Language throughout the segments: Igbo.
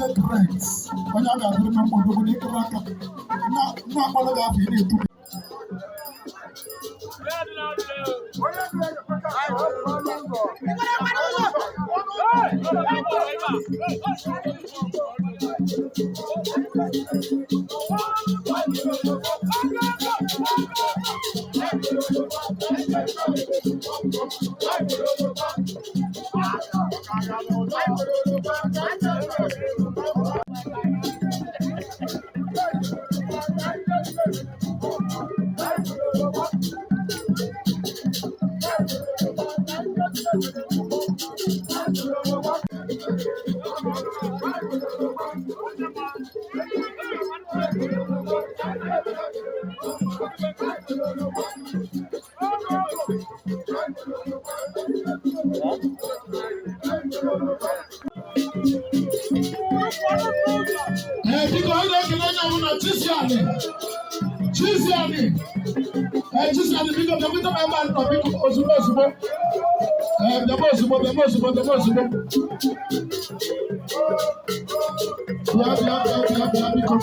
The Great, onye a ga-adịrị na mma, odogwu n'ikere aka na-akpọrọ gị afọ ị na-etu. Ee, biko, anyị na-ekele onye ọbụla. Chiziani, Chiziani, ee, Chiziani, biko bịakwute m ebe a nọ, biko, ozugbo ozugbo. Ee, bịaba ozugbo, bịaba ozugbo, bịaba ozugbo. Bịa, bịa, bịa, bịa, bịa, biko.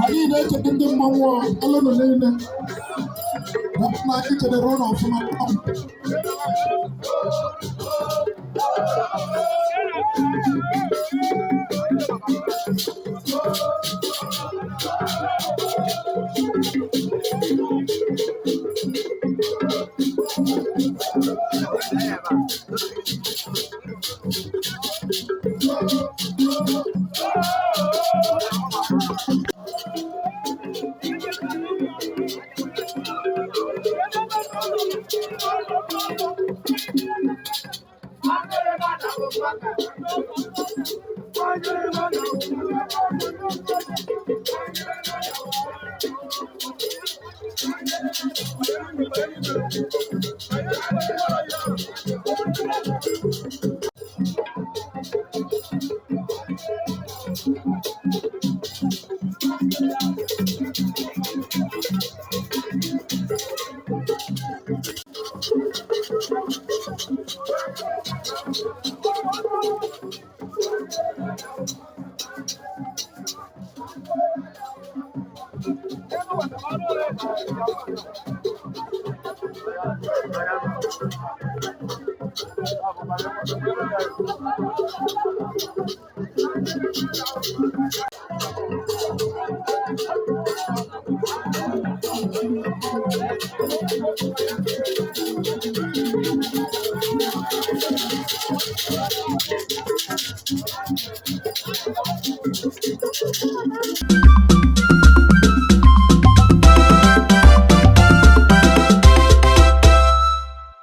Anyị na-ekele ndị mmanwụ alụnụ niile na anyị kelere ụlọ ọfụma.